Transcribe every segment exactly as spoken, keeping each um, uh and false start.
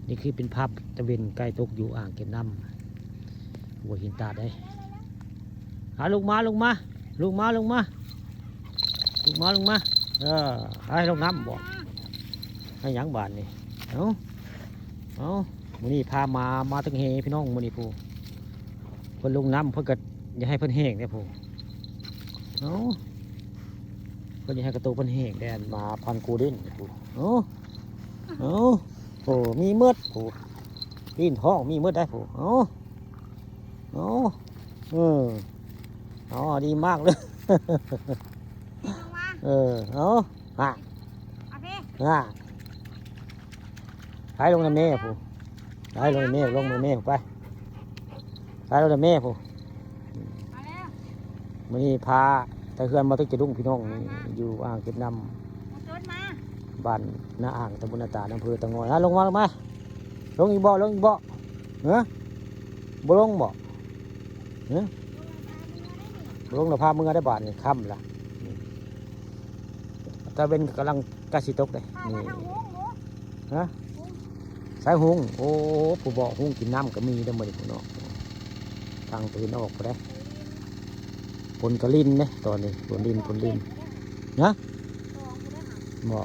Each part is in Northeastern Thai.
นี่คือเป็นภาพตะเวนไกลตกอยู่อ่างเก็บน้ำหัวหินตาดได้ อ่ะ ลงมา ลงมา ลงมา ลงมา ลงมา ลงมา เออ ให้ลงน้ำบ่ ให้หยังบาดนี่ เอ้า เอ้า มื้อนี้พามา มาตึงแหพี่น้อง มื้อนี้ผู้ เพิ่นลงน้ำ เพิ่นก็อย่าให้เพิ่นแห้งเด้ผู้ เอ้า เพิ่นอย่าให้กระโตเพิ่นแห้งแดนมาพันกูเด่นผู้ เอ้า เอ้า โอ้ มีหมดผู้ ตีนท้องมีหมดได้ผู้ เอ้า เอ้า เออ อ๋อ ดีมากเลย เออ เอ้า อ่ะ เอาพี่ อ่ะ ไปลงนำแม่ผู้ ไปลงนำแม่ ลงนำแม่ไป ไปลงนำแม่ผู้ มาแล้ว มื้อนี้พาตาเฮือนมาตึกจะดุ้งพี่น้อง อยู่อ่างเก็บน้ำ มาจนมา บ้านนาอ่าง ตำบลนาตาด อำเภอเตางอย อ่ะ ลงมา ลงมา ลงอีกบ่ ลงอีกบ่ ฮะ บ่ลงบ่ ฮะ บ่ลงแล้วพาเมือได้บาดนี่ ค่ำละ นี่ ตะเวนกำลังใกล้สิตกเลย นี่ ฮะ สายหุง โอ้ ผู้บ่อหุงกินน้ำก็มีเด้อมื้อนี้พี่น้อง ทางตะเวนออกไปได้ ฝนกะลินเด้ตอนนี้ ฝนลิน ฝนลิน นะ บ่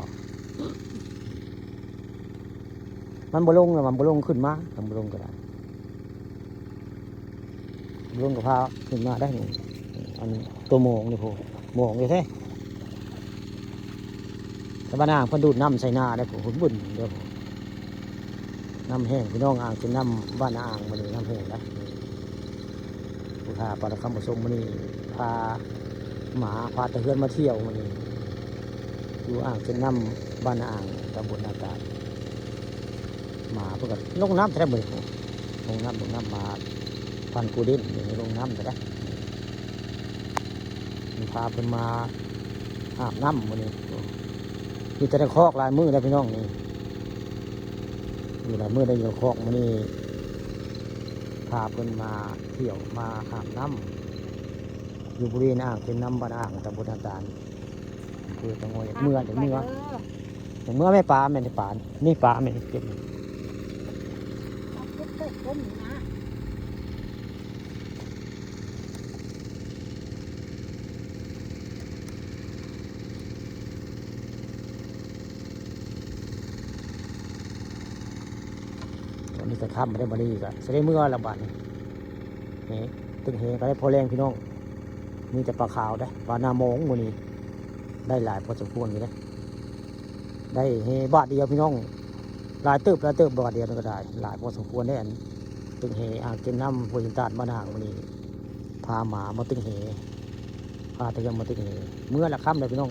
มันบ่ลงแล้ว มันบ่ลงขึ้นมา มันบ่ลงก็ได้ บ่ลงก็พาขึ้นมาได้นี่ อันตัวโมงนี่โพ โมงอยู่แท้ แต่บ้านอ่างเพิ่นดูดน้ำใส่นาได้ ผมบุญเด้อผม น้ำแห้งพี่น้อง อ่างเก็บน้ำบ้านอ่างมื้อนี้น้ำแห้งนะ ผู้พาปลาคำประสงค์มื้อนี้ พาหมา พาตะเฮือนมาเที่ยวมื้อนี้ อยู่อ่างเก็บน้ำบ้านอ่าง ตำบลนาตาด หมาเพิ่นก็ลงน้ำแท้มื้อนี้ ลงน้ำ ลงน้ำมา พันกูเด่น นี่ลงน้ำแท้ มันพาเพิ่นมาอาบน้ำมื้อนี้ มีแต่ได้คอกหลายมื้อแล้วพี่น้องนี่ มีหลายมื้อได้อยู่คอกมื้อนี้ พาเพิ่นมาเที่ยวมาอาบน้ำ อยู่บริเวณอ่างเก็บน้ำบ้านอ่าง ตำบลนาตาด อำเภอเตางอย เมือ เมือ เมือแม่ปลา แม่นปลา นี่ปลา แม่นเก็บ เอาเก็บใส่ก้นนะ ตอนนี้ก็ค่ำมาได้บัดนี้ก็สิได้เมือแล้วบัดนี้ นี่ ตึงแหก็ได้พอแรงพี่น้อง มีแต่ปลาขาวได้ ปลาหน้ามองมื้อนี้ ได้หลายพอสมควรอยู่เด้ ได้แหบาทเดียวพี่น้อง หลายเติบ หลายเติบ บาทเดียวนั่นก็ได้ หลายพอสมควรได้ อันตึงแหอ่างเก็บน้ำห้วยหินตาดบ้านอ่างมื้อนี้ พาหมามาตึงแห พาตะเฮือนมาตึงแห เมือละค่ำเลยพี่น้อง